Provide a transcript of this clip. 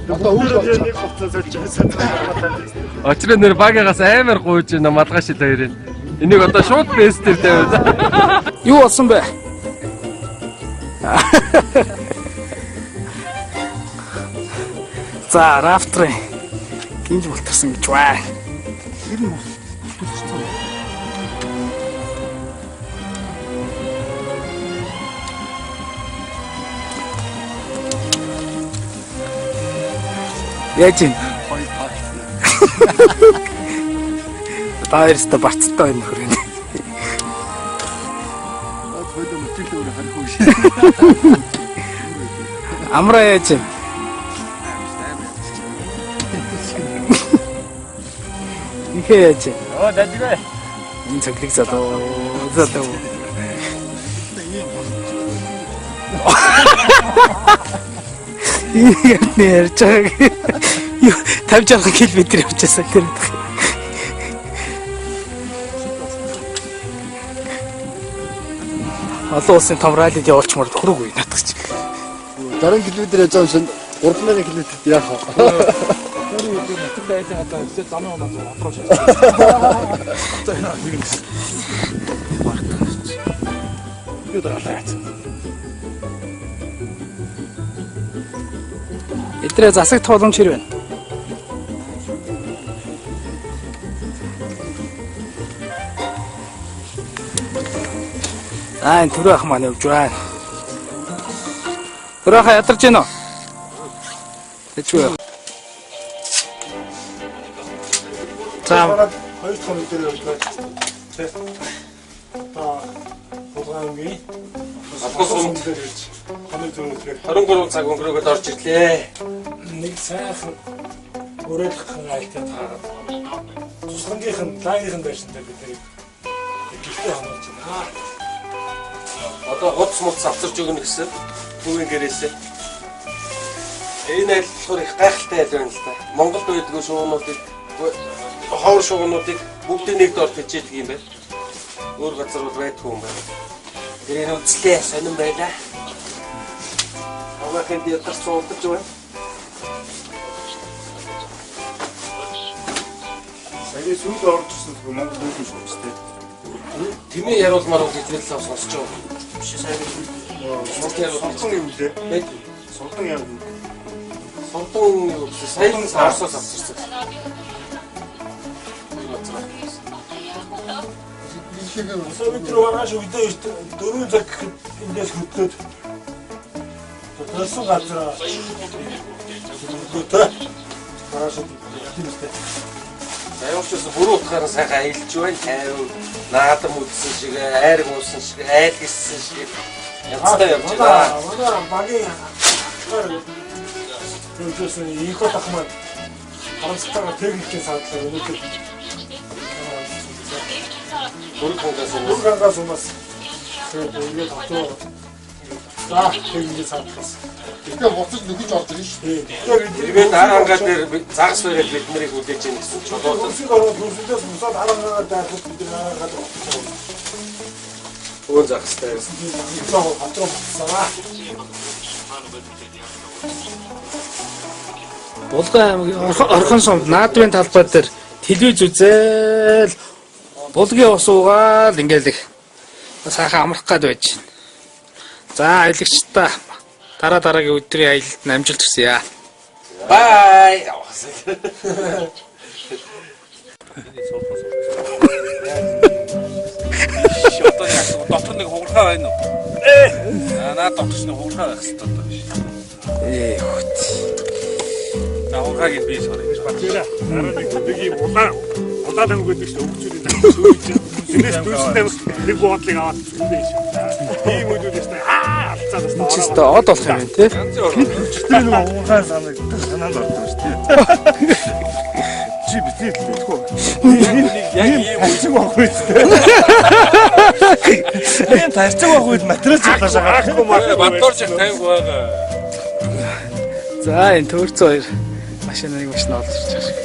Одоо үйл болж нэг хувцас сольж байсан. Очроо нэр багаас амар гуйж байна малгай шил хоёрын. Энийг одоо шууд бэст дээр тавиад. Юу болсон бэ? За, рафтрын гинж бултарсан гэж байна. Тэр нь төлчихсөн. Яаж юм? Хоёр пак. Та хоёртой барцтай байна нөхөр энэ. Хойдоо мөчөглөө өөр харих үү. Амраа яаж юм? Ихэ яаж юм? Оо дажгүй. Энэ цоглог залуу залуу. Энэ ярьж байгааг юу 50 60 км явчихсан тэр. Олон улсын том раллид явуулчмаар хөрөөгүй наадах чи. 60 км яаж байгаа юм шин 3000 км яах вэ? Тэр үед мотор байлаа одоо өсөө замын унаа отроо шээ. За энэ нэг юм. Би дагалаа яц. Эдрээ засаг тууламж хэр байна? Аа энэ түрүү ах маань явж байна. Түрүү ах ядарч гин үү? Тэжгүй. За Хоёр дахь хоног дээр явж байна. Тэ. Та Булган аймгийн Алган сум дээр ирж хоног зөрүүлэх 23 цаг өнгөрөөгөөд орж ирлээ. нэг сайхан өрөөлөх айлтай таарад. Цусрангийнх нь лагийнх нь байшин дээр бид нэрийг гэртээ хонолж байна. Одоо гудс муц авчирч өгнө гэсэн төвийн гэрээсээ. Энэ айл болохоор их гайхалтай айл байна л да. Монголд байдгүй шугамнуудыг ховор шугамнуудыг бүгдийг нэг дор хичээдэг юм байна. Өөр газар бол байдгүй юм байна. Тэр энэ үзлээ сонирн байлаа. Хамаахын ядарч суулдаж байна. Саяны сүйд орж ирсэн зүгээр Монгол хөлн шууч тэ. Тэмээ яруулмаар үг хэтрэл сонсож байгаа. Биш саяны сүйд. Монгол яруулмаар Султан юу лээ? байдаг. Султан яа юу? Султан юу гэсэн сая Оросоос авчирсан. Өсөө бид нар маргааш өдөө 4 цаг гэхэд эндээс хөдлөөд төрсөн газар хөдлөөд маргааш тийм үстэй. За ямар ч байсан бүрэн утгаараа сайхан аялж байна. Тайван наадам үзсэн шиг, айраг уусан шиг, айл гиссэн шиг янзтай явж байна. Манай багийн явжсэн инхот ах маань харамсалтайгаар техникийн саадлаа өнөөдөр Бүрэг хангаас Бүр гангаас юмас тэгээд ингээд хотоо за техникийн саадлаас. Тэгэхээр буцаж нөхөж орж ирнэ шүү. Тэгэхээр бид Эргээд харангаа дээр загас бариад бид нарыг хүлээж ийн гэсэн чулуулсан. Хөрсийг ороод хөрсөндөөс бусаад харангаар дайрахад бид нар харангаад очсон. Өвөн загастай байсан. Жоо хотоо буцсан. Булган аймгийн Орхон сумд наадмын талбай дээр телевиз үзээл булгийн ус уугаал ингээл их сайхан амрах гад байж байна. За аялагчдаа дараа дараагийн өдрийн аялалд нь амжилт хүсье. Бай. Одоо яг дотор нэг хугархаа байна уу? Аа наад дотор ч нэг хугархаа байх хэрэгтэй одоо биш. Ээ хөт. За хугархааг нь би сорё. Дараа нэг юм улаан улаан тамиг гэдэг чинь өвчүүдийн тамиг сүйж. Тэрнээс дүүсэн тамиг нэг буудлыг аваад зүндээ шив. Тийм үдүүдээс аа алцаад бас Энд ч өстой од болох юм байна те. Тэр нэг уурхай санагддаг санаанд ордог шүү дээ. Чи битгий л дэлгүй. Яг ийм Тарчиг байх үед те. Тийм тарчиг байх үед материал цуглааш байгаа. Бандуурч их 50 байгаа. За энэ төөрцөн хоёр машин нэг машин олж ирж байгаа шиг.